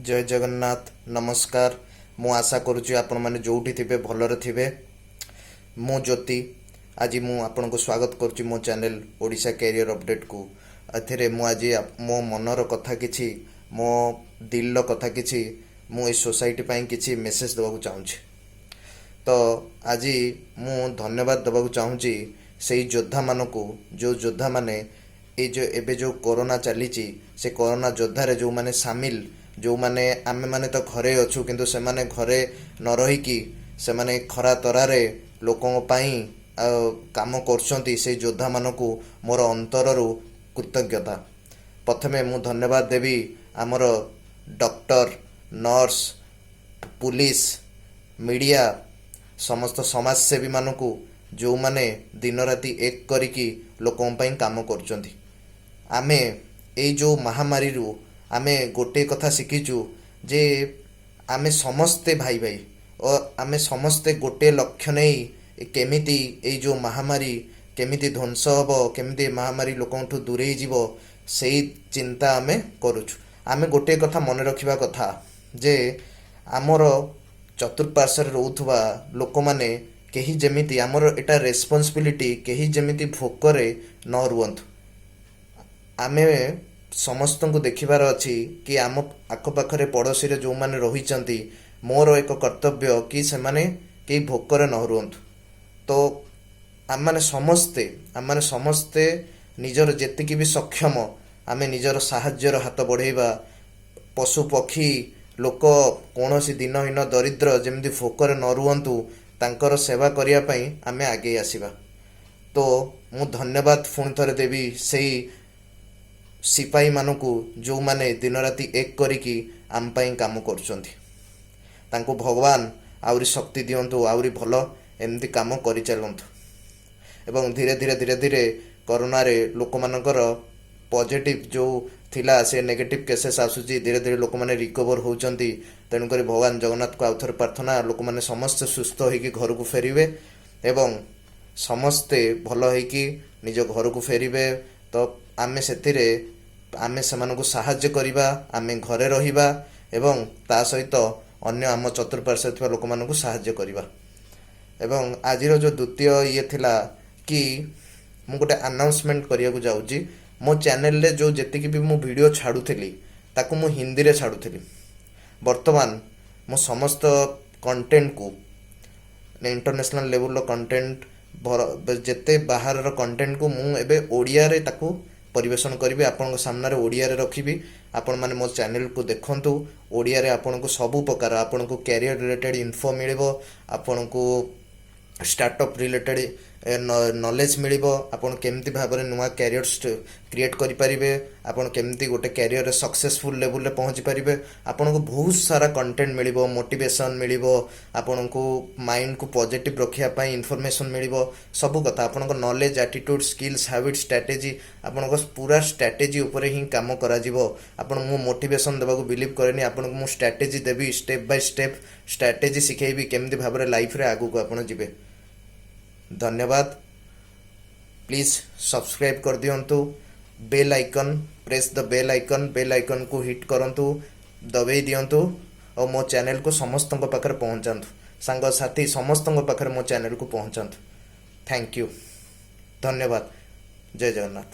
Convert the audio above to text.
ଜୟ ଜଗନ୍ନାଥ। ନମସ୍କାର। ମୁଁ ଆଶା କରୁଛି ଆପଣମାନେ ଯେଉଁଠି ଥିବେ, ଭଲରେ ଥିବେ। ମୁଁ ଜ୍ୟୋତି, ଆଜି ମୁଁ ଆପଣଙ୍କୁ ସ୍ୱାଗତ କରୁଛି ମୋ ଚ୍ୟାନେଲ୍ ଓଡ଼ିଶା କ୍ୟାରିୟର ଅପଡ଼େଟ୍କୁ। ଏଥିରେ ମୁଁ ଆଜି ମୋ ମନର କଥା କିଛି, ମୋ ଦିଲର କଥା କିଛି, ମୁଁ ଏଇ ସୋସାଇଟି ପାଇଁ କିଛି ମେସେଜ୍ ଦେବାକୁ ଚାହୁଁଛି। ତ ଆଜି ମୁଁ ଧନ୍ୟବାଦ ଦେବାକୁ ଚାହୁଁଛି ସେଇ ଯୋଦ୍ଧାମାନଙ୍କୁ, ଯେଉଁ ଯୋଦ୍ଧାମାନେ ଏଇ ଯେଉଁ ଏବେ ଯେଉଁ କରୋନା ଚାଲିଛି, ସେ କରୋନା ଯୋଦ୍ଧାରେ ଯେଉଁମାନେ ସାମିଲ, ଯେଉଁମାନେ, ଆମେମାନେ ତ ଘରେ ଅଛୁ, କିନ୍ତୁ ସେମାନେ ଘରେ ନ ରହିକି ସେମାନେ ଖରା ତରାରେ ଲୋକଙ୍କ ପାଇଁ ଆଉ କାମ କରୁଛନ୍ତି, ସେଇ ଯୋଦ୍ଧାମାନଙ୍କୁ ମୋର ଅନ୍ତରରୁ କୃତଜ୍ଞତା। ପ୍ରଥମେ ମୁଁ ଧନ୍ୟବାଦ ଦେବି ଆମର ଡକ୍ଟର, ନର୍ସ, ପୁଲିସ, ମିଡ଼ିଆ, ସମସ୍ତ ସମାଜସେବୀମାନଙ୍କୁ, ଯେଉଁମାନେ ଦିନରାତି ଏକ କରିକି ଲୋକଙ୍କ ପାଇଁ କାମ କରୁଛନ୍ତି। ଆମେ ଏଇ ଯେଉଁ ମହାମାରୀରୁ ଆମେ ଗୋଟିଏ କଥା ଶିଖିଛୁ ଯେ ଆମେ ସମସ୍ତେ ଭାଇ ଭାଇ ଓ ଆମେ ସମସ୍ତେ ଗୋଟିଏ ଲକ୍ଷ୍ୟ ନେଇ କେମିତି ଏଇ ଯେଉଁ ମହାମାରୀ କେମିତି ଧ୍ୱଂସ ହେବ, କେମିତି ଏ ମହାମାରୀ ଲୋକଙ୍କଠୁ ଦୂରେଇ ଯିବ, ସେଇ ଚିନ୍ତା ଆମେ କରୁଛୁ। ଆମେ ଗୋଟିଏ କଥା ମନେ ରଖିବା କଥା ଯେ ଆମର ଚତୁଃପାର୍ଶ୍ୱରେ ରହୁଥିବା ଲୋକମାନେ କେହି ଯେମିତି, ଆମର ଏଇଟା ରେସ୍ପନ୍ସିବିଲିଟି, କେହି ଯେମିତି ଭୋକରେ ନ ରୁହନ୍ତୁ। ଆମେ ସମସ୍ତଙ୍କୁ ଦେଖିବାର ଅଛି କି ଆମ ଆଖପାଖରେ, ପଡ଼ୋଶୀରେ ଯେଉଁମାନେ ରହିଛନ୍ତି, ମୋର ଏକ କର୍ତ୍ତବ୍ୟ କି ସେମାନେ କେହି ଭୋକରେ ନ ରୁହନ୍ତୁ। ତ ଆମେମାନେ ସମସ୍ତେ ନିଜର ଯେତିକି ବି ସକ୍ଷମ, ଆମେ ନିଜର ସାହାଯ୍ୟର ହାତ ବଢ଼େଇବା। ପଶୁ, ପକ୍ଷୀ, ଲୋକ, କୌଣସି ଦୀନହୀନ ଦରିଦ୍ର ଯେମିତି ଭୋକରେ ନ ରୁହନ୍ତୁ, ତାଙ୍କର ସେବା କରିବା ପାଇଁ ଆମେ ଆଗେଇ ଆସିବା। ତ ମୁଁ ଧନ୍ୟବାଦ ପୁଣି ଥରେ ଦେବି ସେଇ ସିପାହୀମାନଙ୍କୁ, ଯେଉଁମାନେ ଦିନରାତି ଏକ କରିକି ଆମ ପାଇଁ କାମ କରୁଛନ୍ତି। ତାଙ୍କୁ ଭଗବାନ ଆହୁରି ଶକ୍ତି ଦିଅନ୍ତୁ, ଆହୁରି ଭଲ ଏମିତି କାମ କରିଚାଲନ୍ତୁ। ଏବଂ ଧୀରେ ଧୀରେ ଧୀରେ ଧୀରେ କରୋନାରେ ଲୋକମାନଙ୍କର ପଜିଟିଭ୍ ଯେଉଁ ଥିଲା, ସେ ନେଗେଟିଭ୍ କେସେସ୍ ଆସୁଛି। ଧୀରେ ଧୀରେ ଲୋକମାନେ ରିକଭର୍ ହେଉଛନ୍ତି। ତେଣୁକରି ଭଗବାନ ଜଗନ୍ନାଥଙ୍କୁ ଆଉଥରେ ପ୍ରାର୍ଥନା, ଲୋକମାନେ ସମସ୍ତେ ସୁସ୍ଥ ହେଇକି ଘରକୁ ଫେରିବେ ଏବଂ ସମସ୍ତେ ଭଲ ହେଇକି ନିଜ ଘରକୁ ଫେରିବେ। ତ ଆମେ ସେଥିରେ ଆମେ ସେମାନଙ୍କୁ ସାହାଯ୍ୟ କରିବା, ଆମେ ଘରେ ରହିବା ଏବଂ ତା ସହିତ ଅନ୍ୟ ଆମ ଚତୁଃପାର୍ଶ୍ୱରେ ଥିବା ଲୋକମାନଙ୍କୁ ସାହାଯ୍ୟ କରିବା। ଏବଂ ଆଜିର ଯେଉଁ ଦ୍ୱିତୀୟ ଇଏ ଥିଲା କି ମୁଁ ଗୋଟେ ଆନାଉନ୍ସମେଣ୍ଟ କରିବାକୁ ଯାଉଛି। ମୋ ଚ୍ୟାନେଲରେ ଯେଉଁ ଯେତିକି ବି ମୁଁ ଭିଡ଼ିଓ ଛାଡ଼ୁଥିଲି, ତାକୁ ମୁଁ ହିନ୍ଦୀରେ ଛାଡ଼ୁଥିଲି। ବର୍ତ୍ତମାନ ମୁଁ ସମସ୍ତ କଣ୍ଟେଣ୍ଟକୁ, ଇଣ୍ଟରନ୍ୟାସନାଲ୍ ଲେଭେଲର କଣ୍ଟେଣ୍ଟ, ଯେତେ ବାହାରର କଣ୍ଟେଣ୍ଟକୁ ମୁଁ ଏବେ ଓଡ଼ିଆରେ ତାକୁ ପରିବେଷଣ କରିବି, ଆପଣଙ୍କ ସାମ୍ନାରେ ଓଡ଼ିଆରେ ରଖିବି। ଆପଣମାନେ ମୋ ଚ୍ୟାନେଲକୁ ଦେଖନ୍ତୁ। ଓଡ଼ିଆରେ ଆପଣଙ୍କୁ ସବୁ ପ୍ରକାର, ଆପଣଙ୍କୁ କ୍ୟାରିୟର ରିଲେଟେଡ଼ ଇନଫୋ ମିଳିବ, ଆପଣଙ୍କୁ ଷ୍ଟାର୍ଟଅପ୍ ରିଲେଟେଡ଼ ନଲେଜ ମିଳିବ, ଆପଣ କେମିତି ଭାବରେ ନୂଆ କ୍ୟାରିୟର କ୍ରିଏଟ୍ କରିପାରିବେ, ଆପଣ କେମିତି ଗୋଟେ କ୍ୟାରିୟରରେ ସକ୍ସେସଫୁଲ୍ ଲେଭେଲରେ ପହଞ୍ଚି ପାରିବେ। ଆପଣଙ୍କୁ ବହୁତ ସାରା କଣ୍ଟେଣ୍ଟ ମିଳିବ, ମୋଟିଭେସନ୍ ମିଳିବ, ଆପଣଙ୍କୁ ମାଇଣ୍ଡକୁ ପଜିଟିଭ୍ ରଖିବା ପାଇଁ ଇନଫର୍ମେସନ୍ ମିଳିବ, ସବୁ କଥା। ଆପଣଙ୍କ knowledge, attitude, skills, habit, strategy, ଆପଣଙ୍କ ପୁରା ଷ୍ଟ୍ରାଟେଜି ଉପରେ ହିଁ କାମ କରାଯିବ। ଆପଣ ମୁଁ ମୋଟିଭେସନ୍ ଦେବାକୁ ବିଲିଭ୍ କରେନି। ଆପଣଙ୍କୁ ମୁଁ ଷ୍ଟ୍ରାଟେଜି ଦେବି, ଷ୍ଟେପ୍ ବାଇ ଷ୍ଟେପ୍ ଷ୍ଟ୍ରାଟେଜି ଶିଖେଇବି, କେମିତି ଭାବରେ ଲାଇଫରେ ଆଗକୁ ଆପଣ ଯିବେ। ଧନ୍ୟବାଦ। ପ୍ଲିଜ୍ ସବସ୍କ୍ରାଇବ୍ କରିଦିଅନ୍ତୁ। Bell icon, press the bell icon। Bail ଆଇକନ୍କୁ hit କରନ୍ତୁ, ଦବେଇ ଦିଅନ୍ତୁ ଆଉ ମୋ ଚ୍ୟାନେଲକୁ ସମସ୍ତଙ୍କ ପାଖରେ ପହଞ୍ଚାନ୍ତୁ। ସାଙ୍ଗସାଥି ସମସ୍ତଙ୍କ ପାଖରେ ମୋ ଚ୍ୟାନେଲକୁ ପହଞ୍ଚାନ୍ତୁ। Thank you. ଧନ୍ୟବାଦ। ଜୟ ଜଗନ୍ନାଥ।